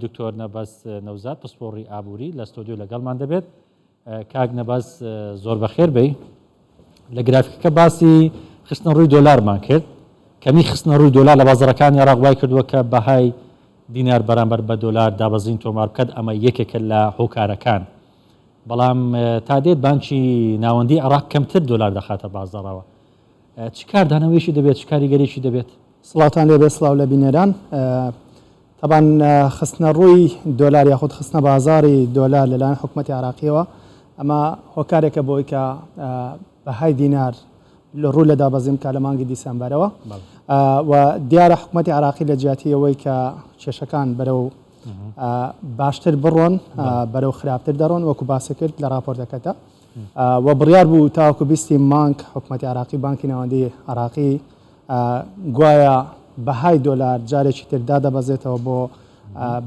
دکتۆر نەبەز نەوزاد پسپۆڕی ئابووری لە ستۆدیۆ لەگەڵمان دەبێت. کاک نەبەز زۆر بەخێر بێی. لە گرافیکەکە باسی خستنە ڕووی دۆلارمان کرد. کەمی خستنە ڕووی دۆلار لە بازاڕەکانی عێراق وای کردووە کە بەهای دینار بەرامبەر بە دۆلار دابەزین تۆمار بکات، ئەمە یەکێکە لە هۆکارەکان. بەڵام تا دێت بانکی ناوەندی عێراق کەمتر دۆلار دەخاتە بازاڕەوە. چ کاردانەوەیەکی دەبێت، چ کاریگەریی دەبێت؟ سڵاوتان لێبێت، سڵاو لە بینەران. تەبعەن خستنەڕووی دۆلار یاخود خستنە بازاڕی دۆلار لەلایەن حکومەتی عێراقییەوە ئەمە هۆکارێکە بۆی کە بەهای دینار ڕوو لە دابەزین بکات لە مانگی دیسەمبەرەوە و دیارە حکومەتی عێراقی لە جیاتی ئەوەی کە کێشەکان بەرەو باشتر بڕۆن بەرەو خراپتر دەڕۆن وەکو باسی کرد لە راپۆرتەکەدا و بڕیار بوو تاوەکو بیستی مانگ حکومەتی عێراقی بانکی ناوەندی عێراقی گوایە بەهای دۆلار جارێکی تر دادەبەزێتەوە بۆ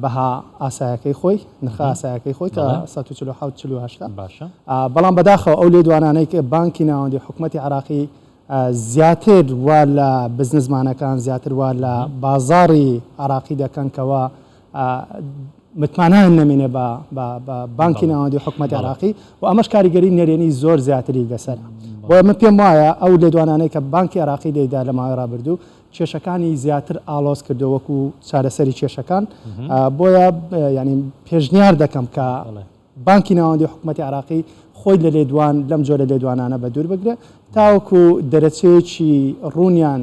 بەها ئاسایەکەی خۆی نرخە ئاسایەکەی خۆی کە 147 48 باشە بەڵام بەداخەوە ئەو لێدوانانەی کە بانکی ناوەندی حکومەتی عراقی زیاتر وا لە بزنسمانەکان زیاتر وا لە بازاڕی عراقی دەکەن کەوا متمانەیان نەمێنێ بە بە بانکی ناوەندی حکومەتی عراقی و ئەمەش کاریگەری نەرێنی زۆر زیاتری لەسەرە. بۆیە من پێم وایە ئەو لێدوانانەی کە بانکی عراقی دەیدا لە ماوەی ڕابردوو کێشەکانی زیاتر ئاڵۆز کردووە وەکو چارەسەری کێشەکان. بۆیە یانی پێشنیار دەکەم کە بانکی ناوەندی حکومەتی عێراقی خۆی لە لێدوان لەم جۆرە لێدوانانە بەدوور بگرێت تاوەکو دەرەچەیەکی ڕوونیان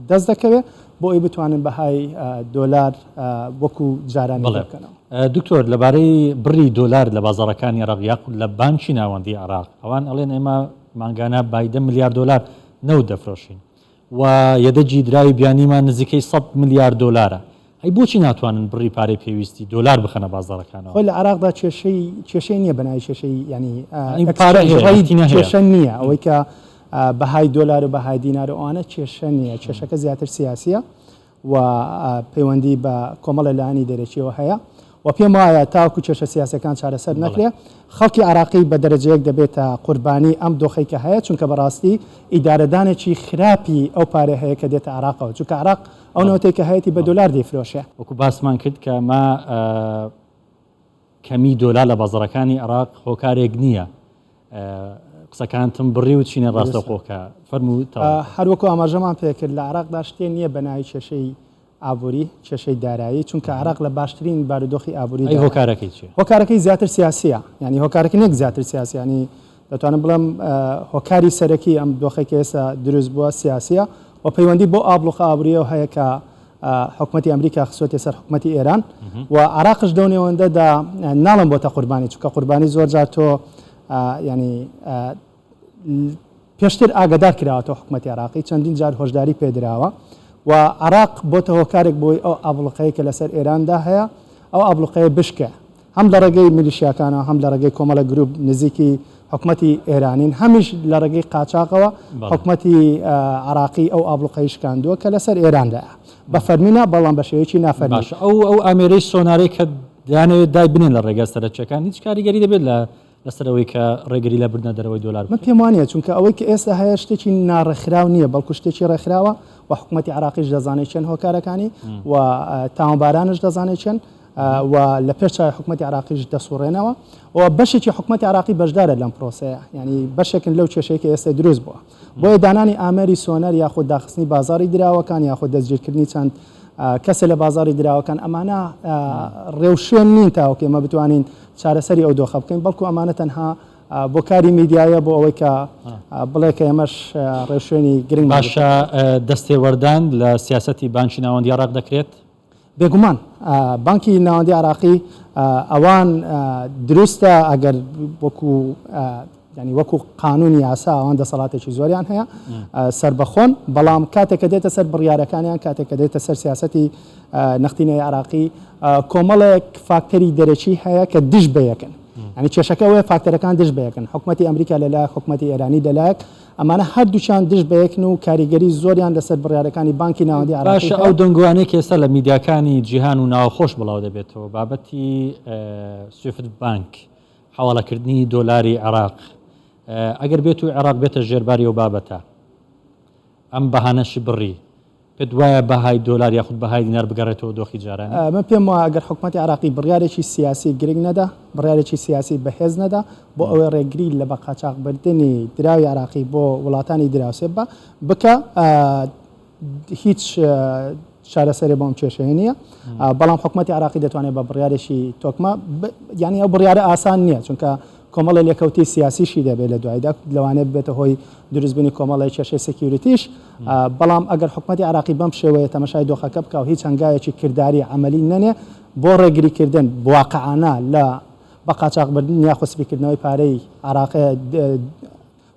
دەست دەکەوێت بۆ ئەوەی بتوانن بەهای دۆلار وەکو جارانی بەڵێ بکەنەوە. دکتۆر لەبارەی بڕی دۆلار لە بازاڕەکانی عێراق یاخود لە بانکی ناوەندی عێراق ئەوان ئەڵێن ئێمە مانگانە بای دە ملیار دۆلار نەوت دەفرۆشین و یەدەگی دراوی بیانیمان نزیکەی سەد ملیار دۆلارە، ئەی بۆچی ناتوانن بڕی پارەی پێویستی دۆلار بخەنە بازاڕەکانەوە؟ خۆی لە عێراقدا کێشەی کێشەی نییە بەناوی کێشەی یانی یانی پارە ئێکسچەینج هەیە، ڕەیت نەختینە هەیە. کێشە نییە، ئەوەی کە بەهای دۆلار و بەهای دینار و ئەوانە کێشە نییە، کێشەکە زیاتر سیاسییە و پەیوەندی بە کۆمەڵێ لایەنی دەرەکیەوە هەیە و پێم وایە تاوەکو کێشە سیاسیەکان چارەسەر نەکرێ خەڵکی عێراقی بە دەرەجەیەک دەبێتە قوربانی ئەم دۆخەی کە هەیە چونکە بەڕاستی ئیدارەدانێکی خراپی ئەو پارەی هەیە کە دێتە عێراقەوە چونکە عێراق ئەو نەوتەی کە هەیەتی بە دۆلار دەیفرۆشێ. وەکو باسمان کرد کە ئەمە کەمی دۆلار لە بازاڕەکانی عێراق هۆکارێک نییە قسەکانتم بڕی و چینە ڕاستەوخۆکە فەرموو تەواو. هەر وەکو ئاماژەمان پێکرد لە عێراقدا شتێ نییە بە ناوی کێشەی ئابووری، کێشەی دارایی، چونکە عێراق لە باشترین بارودۆخی ئابووریدایە. ئەی هۆکارەکەی چییە؟ هۆکارەکەی زیاتر سیاسییە، یانی هۆکارەکەی نەک زیاتر سیاسییە، یانی دەتوانم بڵێم هۆکاری سەرەکی ئەم دۆخەی کە ئێستا دروست بووە سیاسییە و پەیوەندی بەو ئابڵوقە ئابوورییەوە هەیە کە حکومەتی ئەمریکا خستووەتە سەر حکومەتی ئێران و عێراقش لەو نێوەندەدا ناڵێم بۆتە قوربانی، چونکە قوربانی زۆر جار تۆ یانی پێشتر ئاگادار کراوەتەوە حکومەتی عێراقی چەندین جار هۆشداری پێدراوە و عێراق بۆتە هۆکارێک بۆی ئەو ئابڵوقەیە کە لەسەر ئێراندا هەیە ئەو ئابڵوقەیە بشکێ هەم لە ڕێگەی میلیشیاکانەوە هەم لە ڕێگەی کۆمەڵە گروپ نزیکی حکومەتی ئێرانین هەمیش لە ڕێگەی قاچاقەوە حکومەتی عێراقی ئەو ئابڵوقەی شکاندووە کە لەسەر ئێراندایە بە فەرمی نا بەڵام بە شێوەیەکی نافەرمی. باشە ئەو ئەو ئامێرەی سۆنارەی کە دەیانەوێت دایبنێن لە ڕێگا سەرەکیەکان هیچ کاریگەری دەبێت لە لەسەر ئەوەی کە ڕێگری لە بردنە دەرەوەی دۆلار من بکرێت؟ پێم وانییە، چونکە ئەوەی کە ئێستا هەیە شتێکی ناڕێکخراو نییە، بەڵکو شتێکی ڕێکخراوە و حکومەتی عێراقیش دەزانێت چێن هۆکارەکانی و تاوانبارانش دەزانێت چێن و لە پێش چاوی حکومەتی عێراقیش دەسوڕێنەوە و بەشێکی حکومەتی عێراقی بەشدارە لەم پرۆسەیە، یانی بەشێکن لەو کێشەی کە ئێستا دروست بووە. بۆیە دانانی ئامێری سۆنەر یاخود داخستنی بازاڕی دراوەکان یاخود دەستگیرکردنی چەند کەسێ لە بازاڕی دراوەکان ئەمانە ڕێوشوێن نین تاوەکو ئێمە بتوانین چارەسەری ئەو دۆخە بکەین، بەڵکو ئەمانە تەنها بۆ کاری میدیایە بۆ ئەوەی کە بڵێ کە ئێمەش ڕێوشوێنی گرنگمان باشە دەستێوەردان لە سیاسەتی بانکی ناوەندی عێراق دەکرێت؟ بێگومان بانکی ناوەندی عێراقی ئەوان دروستە ئەگەر وەکو یانی وەکو قانون یاسا ئەوان دەسەڵاتێکی زۆریان هەیە سەربەخۆن بەڵام کاتێک کە دێتە سەر بڕیارەکانیان کاتێک کە دێتە سەر سیاسەتی نەختینەی عێراقی کۆمەڵێک فاکتەری دەرەکی هەیە کە دژ بە یەکن یانی کێشەکە ئەوەیە فاکتەرەکان دژ بە یەکن حکومەتی ئەمریکا لەلایەک حکومەتی ئێرانی لەلایەک ئەمانە هەردووکیان دژ بەیەکن و کاریگەری زۆریان لەسەر بڕیارەکانی بانکی ناوەندی عێراقی باشە هەیە. ئەو دەنگۆیانەی کە ئێستا لە میدیاکانی جیهان و ناوخۆش بڵاو دەبێتەوە بابەتی سویفت بانک حەواڵەکردنی دۆلاری عێراق ئەگەر بێت و عێراق بێتە ژێرباری ئەو بابەتە ئەم بەهانەشی بڕی. پێت وایە بەهای دۆلار یاخود بەهای دینار بگەڕێتەوە دۆخی جارانی؟ من پێم وایە ئەگەر حکومەتی عێراقی بڕیارێکی سیاسی گرنگ نەدا، بڕیارێکی سیاسی بەهێز نەدا بۆ ئەوەی ڕێگری لە بەقاچاخبردنی دراوی عێراقی بۆ وڵاتانی دراوسێ بکا، هیچ چارەسەرێ بۆ ئەم کێشەیە نییە. بەڵام حکومەتی عێراقی دەتوانێت بە بڕیارێکی تۆکمە، یانی ئەو بڕیارە ئاسان نییە، چونکە کۆمەڵێ لێکەوتەی سیاسیشی دەبێت لە دوایدا، لەوانەیە ببێتە هۆی دروستبوونی کۆمەڵێ کێشەی security ش، بەڵام ئەگەر حکومەتی عێراقی بەم شێوەیە تەمەشای دۆخەکە بکا و هیچ هەنگاوێکی کرداری عەمەلی نەنێ بۆ ڕێگریکردن واقعانە لە بەقاچاخبردن یاخود سپیکردنەوەی پارەی عێراقی،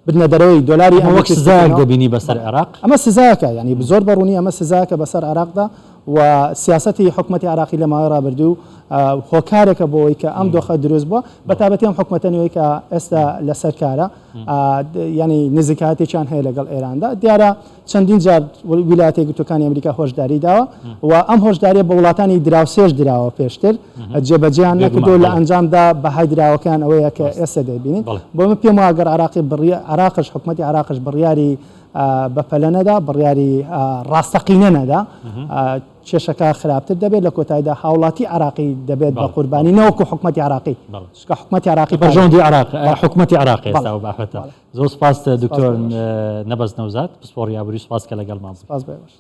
بردنە دەرەوەی دۆلاری ئەمە وەک ئەمریکی سزایەک سپیکردنەوە. دەبینی بەسەر عێراق؟ ئەمە سزایەکە، یانی زۆر بە ڕوونی ئەمە سزایەکە بەسەر عێراقدا و سیاسەتی حکومەتی عێراقی لە ماوەی ڕابردوو هۆکارێکە بۆ ئەوەی کە ئەم دۆخە دروست بووە، بە تایبەتی ئەم حکومەتە نوێی کە ئێستا لەسەر کارە، یانی نزیکایەتێکیان هەیە لەگەڵ ئێراندا. دیارە چەندین جار ویلایەتە یەکگرتووەکانی ئەمریکا هۆشداری داوە و ئەم هۆشدارییە بە وڵاتانی دراوسێش دراوە پێشتر جێبەجێیان نەکردووە، لە ئەنجامدا بەهای دراوەکەیان ئەوەیە کە ئێستا دەیبینین. بۆ من پێم وایە گەر عێراقی عێراقش حکومەتی عێراقش بڕیاری بەپەلە نەدا، بڕیاری ڕاستەقینە نەدا، کێشەکە خراپتر دەبێت، لە کۆتاییدا هاوڵاتی عێراقی دەبێت بە قوربانی نەوەکو حکومەتی عێراقی، چونکە حکومەتی عێراقی بەرژەوەندی عێراق حکومەتی عێراق ئێستا ئەو بابەتە. زۆر سوپاس دکتۆر نەبەز نەوزاد پسپۆڕی ئابووری، سوپاس کە لەگەڵمان بووی. سوپاس بۆ ئێوەش.